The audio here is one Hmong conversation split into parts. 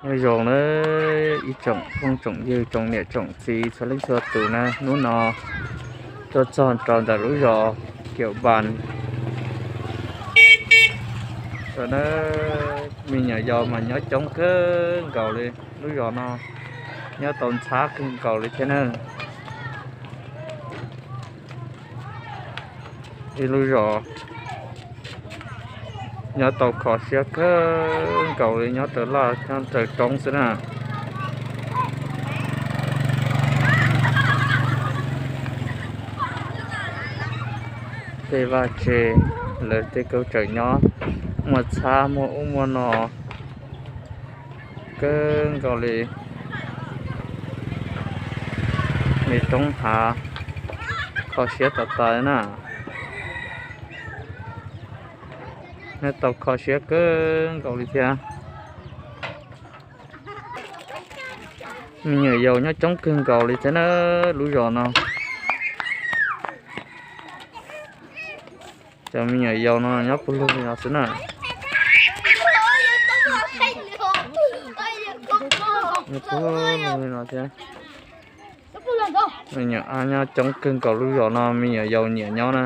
Nyob zoo na ib tsoom phooj tsoom ywg tsoom niam tsoom txiv txhua leej txhua tus na, hnub no tuaj txog rau ntawm lub zos Kiaum Npas na, me nyuam yaus mas nyob coob kawg nkaus li. Lub zos no nyob tau ntxhab kawg nkaus li thiab na. Ib lub zos nyob tau kho siab kawg nkaus li, nyob raws laj nyob raws roob xwb na. Tej vaj tse lawv tej kaub tseem nyob, muaj txhab muaj ub muaj no kawg nkaus li. Me roob hav kho siab tas tas na. Nyob tau kho siab kawg nkaus li thiab. Me nyuam yaus nyob coob kawg nkaus li thiab na lub zos no. Cov me nyuam yaus no nyob puag lug li no xwb na. Nyob puag lug li no thiab. Me nyuam a nyob coob kawg nkaus lub zos no, me nyuam yaus nyiam nyob na.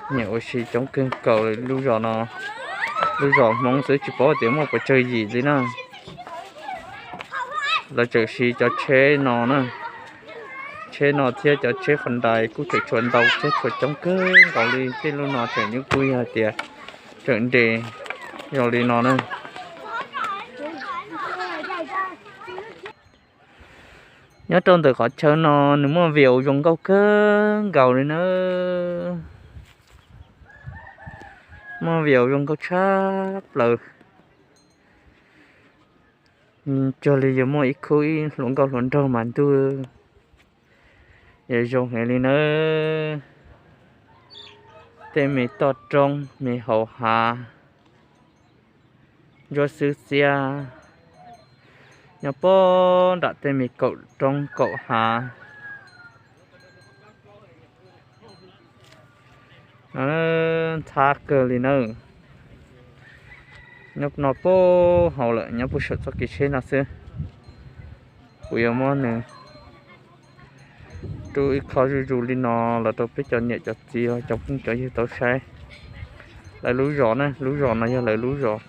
Nyiam ua si coob kawg nkaus lub zos no. Lub zos Hmoob xwb tsis paub tias muaj pes tsawg yim li na. Lawv tseem siv cov tsheb no na, tsheb no thiab cov tsheb fas dais kuj tseem tshuav ntau thiab, tshuav coob kawg nkaus li. Tej lub no tseem nyuj kub yog hais tias tseem nres zoo li no na. Nyob rau ntawm qhov chaw no nws muaj view zoo nkauj kawg nkaus li na. Muaj view zoo nkauj tshaj plaws. Cuag li yuav muaj ib khub ib hluas nkauj hluas nraug mas ntuj, yuav zoo heev li nawb. Tej me toj roob me hauv hav, ntsuab xwb xiab nyob puag nram tej me kaum roob kaum hav. Ntxhab kawg li nawb. Nyob no puag hauv lawm, nyob puag saum txoj kev tsheb no xwb. Kuv yuav muab nws rub ib qho zuj zus li no los rau peb cov niam cov txiv cov phooj cov ywg tau saib. Lawv lub zos na, lub zos no yog lawv lub zos.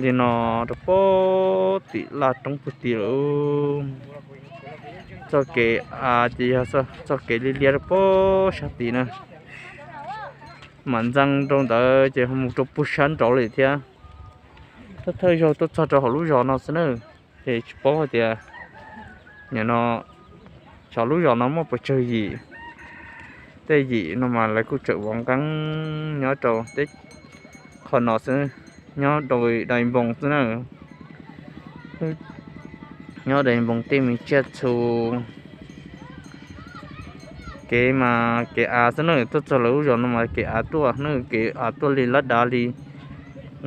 Li no rau puag tim laj roob puag tim lawm. Txoj kev av ces yog txoj kev liab liab rau puag sab tid na. Mam ntxees rau ntawd ces ho mus rau puag sab nraud li thiab. Thawj thawj zaug tuaj txog rau hauv lub zos no xwb na, ces tsis paub hais tias nim no xyov lub zos no muaj pes tsawg yim. Tej yim no mas lawv kuj tseem vov nqeeb nyob rau tej qhov no xwb, nyob dais npoos xwb na. Nyob dais npoos tej me tsiaj txhu. Kev mas kev av xwb na, tuaj txog lawv lub zos no mas kev av tuaj na, kev av tuaj li lab dav li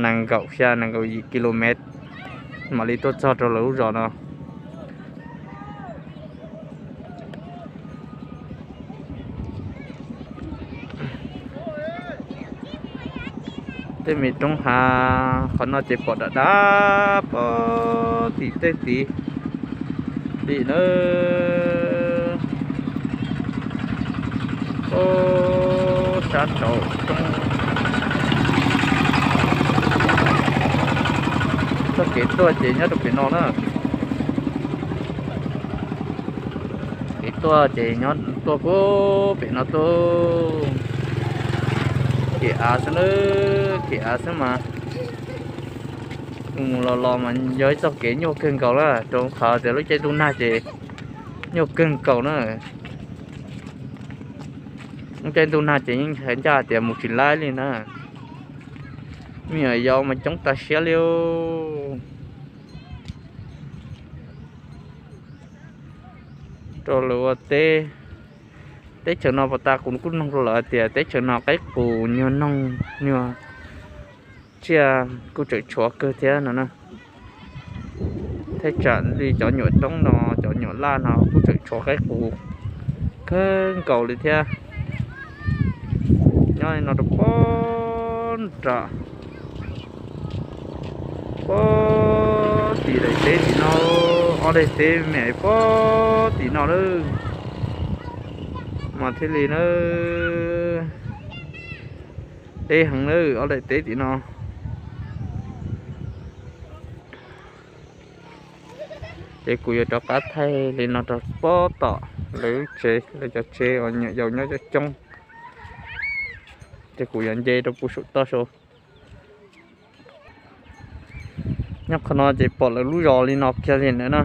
nees nkaum xya nees nkaum yim ki lo mev mam li tuaj txog rau lawv lub zos no. Tej me roob hav qhov no ces pom dav dav puag tim tej tid li na. Puag sab nraud roob. Txoj kev tuaj ces nyob rau pem no na. Kev tuaj ces nyob tuaj puag pem no tuaj. Kev av xwb na, kev av xwb mas mus mus los los mas yog ib txoj kev nyuaj kawg nkaus lawm, rau qhov tias lub caij ntuj nag ces nyuaj kawg nkaus na. Lub caij ntuj nag ces yeej ncaj tias mus tsis laib li na. Me nyuam yaus mas coob tas siab li. Rau lawv ua teb, teb chaws no pas tas kuv kuj nug rau lawv tias teb chaws no qaib qus nyuag noog nyuag tsiaj kuj tseem tshuav kawg thiab no na. Thaj tsam li cov nyuam roob no, cov nyuam laj no kuj tseem tshuav qaib qus kawg nkaus li thiab. Nyob li no rau puag nram Ob daim teb me me pob tim no lawm, mas thiaj li na, deb heev lawm ob daim teb tim no. Ces kuv yuav rov qab thaij li no rau pob tom lawv lub tsev, lawv cov tsev uas nyuam yaus nyob coob coob. Ces kuv yuav nce rau pem saum toj saud. Nyob qhov no ces pom lawv lub zos li no kiag li ntawd na.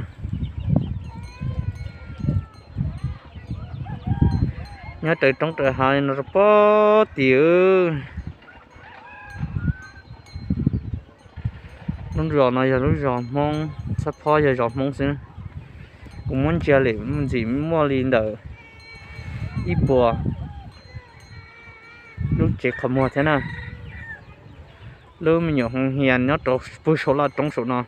Nyob raws roob raws hav li no rau pob tim. Lub zos no yog lub zos Hmoob, txhab phob yog zos Hmoob xwb. Kuv muab ntsia lem ntxim muaj li ntawm ib puas lub tsev qhov muag thiab na. Lub me nyuam hoo hias nyob rau pem saum laj roob saum no,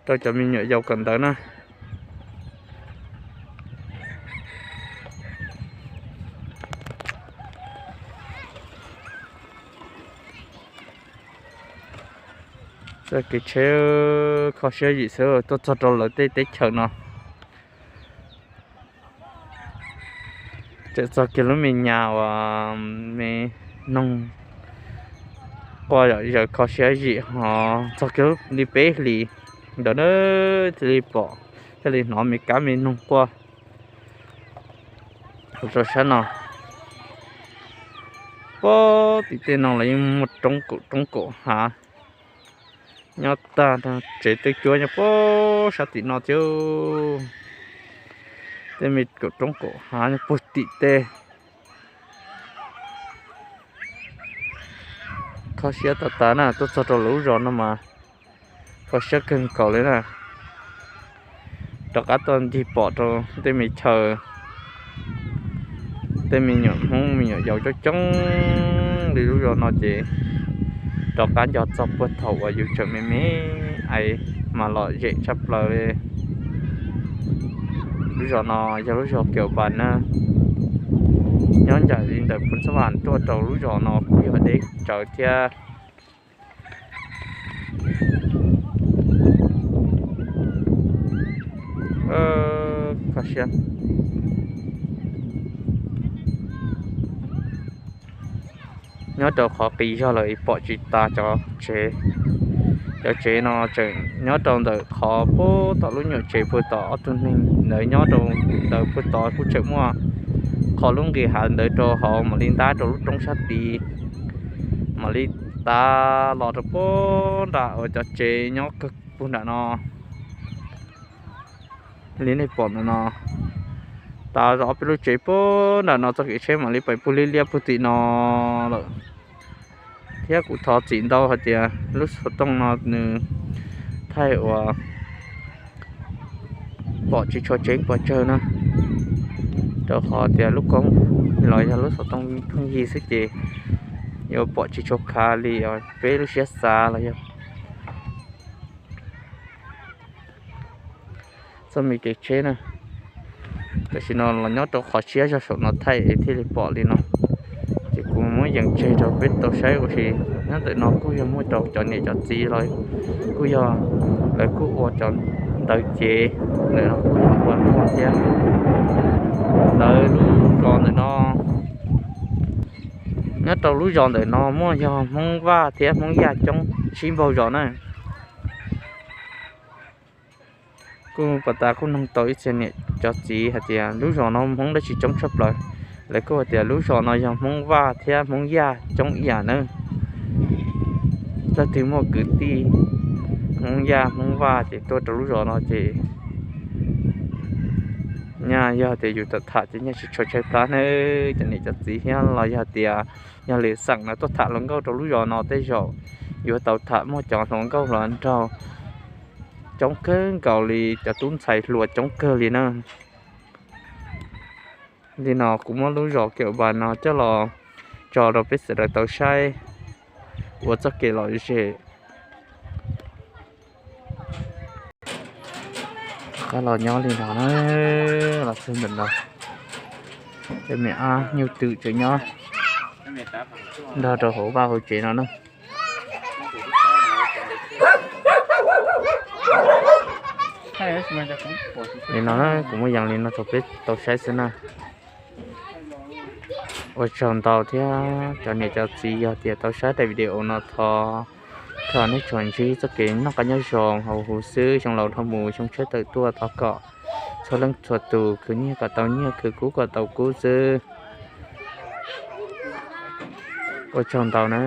rau cov me nyuam yaus kawm ntawv na. Txoj kev tsheb kho siab zim xwb tuaj txog rau lawv tej teb chaws no. Tseem txog kiag lub me nyuam uas me noog quaj yam zaws kho siab zim ho txog kiag lub li peb hlis ntawd na, thiaj li pom, thiaj li hnov me kab me noog quaj rau sab no. Pob tim tej no los yeej muaj roob kaum roob kaum hav nyob tag, tsev twb cuab nyob pob sab tim no thiab. Tej me kaum roob kaum hav nyob puag tim tej. Kho siab tas tas na, tuaj txog rau lawv lub zos no mas kho siab kawg nkaus li na. Rov qab tuaj ncig pom rau tej me chaw, tej me nyuam Hmoob me nyuam yaus coob coob li lub zos no ces rov qab nco txog puag thaum uas yus tseem me me es mas lom zem tshaj plaws li. Lub zos no yog lub zos Kiaus Npas na. Nyob ncaim li ntawm Phoos Xab Vas tuaj rau lub zos no kuj yog deb tsawv thiab. Kho siab. Nyob rau qhov qis zog lawm pom tsis tas cov tsev. Cov tsev no tseem nyob rau ntawm qhov puag tom lub nyuam tsev puag tom ob tug neeg ntawd nyob rau ntawd puag tod kuj tseem muaj qhov lub nqis hav ntawd rau hauv mam li ntab rau lub roob sab tid, mam li tav los rau puag nram uas cov tsev nyob kawg puag nram no. Li nej pom ntawm no, tav zov ob peb lub tsev puag nram no txoj kev tsheb mam li pais puag liab liab puag tim no lawm. Thiab kuv thov txim ntau hais tias lub xov tooj no nws thaij uas pom tsis tshua tseeb pes tsawg na, rau qhov tias lub koob los yog lub xov tooj pheej yig xwb ces yuav pom tsis tshua khav li peb lub siab xav los yog txoj me kev tsheb na. Tam sim no los nyob rau qhov siab zog saum no thaij es thiaj li pom li no. Ces kuv muab yees tseg rau peb tau saib ua si. Nyob ntawm no kuj yog muaj rau cov niam cov txiv los kuj yog lawv kuj ua cov ntawv cev, ntawm no kuj yog ua luaj thiab. Lawv lub zos ntawm no, nyob rau lub zos ntawm no muaj yog Hmoob Vaj thiab Hmoob Yaj coob sib npaug zos na. Kuj pas tas kuj noog tau ib txhia niam cov txiv hais tias lub zos no Hmoob dab tsi coob tshaj plaws. Lawv kuj hais tias lub zos no yog Hmoob Vaj thiab Hmoob Yaj coob ib yam nawb. Leej twg muaj kwv tij Hmoob Yaj Hmoob Vaj ces tuaj rau lub zos no ces nyaj yog tias yus tau tham ces nyaj tsis tshua tshaib plab nawb cov niam cov txiv thiab los yog tias yog lwm xeem no tuaj tham hluas nkauj rau lub zos no tej zaum yuav tau tham muaj cov hluas nkauj hluas nraug coob kawg nkaus li, cov tub ntxhais hluas coob kawg li na. Li no kuv muab lub zos Kiaus Npas no coj los tso rau peb sawv daws tau saib ua txoj kev lom zem. Rov qab los nyob li no na, los txog ntawm no, tej me ab nyuj twm tseem nyob nrog rau hauv vaj hauv tsev no na. Li no na, kuv muaj yees li no rau peb tau saib xwb na. Ua tsaug ntau thiab cov niam cov txiv yog tias tau saib daim video no thov, thov nej tsuas ntsib txoj kev noj qab nyob zoo hauv huv xwb, xyoo laus dhau mus xyoo tshiab tawm tuaj, thov kom txhua leej txhua tus khwv nyiaj kom tau nyiaj, khwv kub kom tau kub xwb. Ua tsaug ntau na.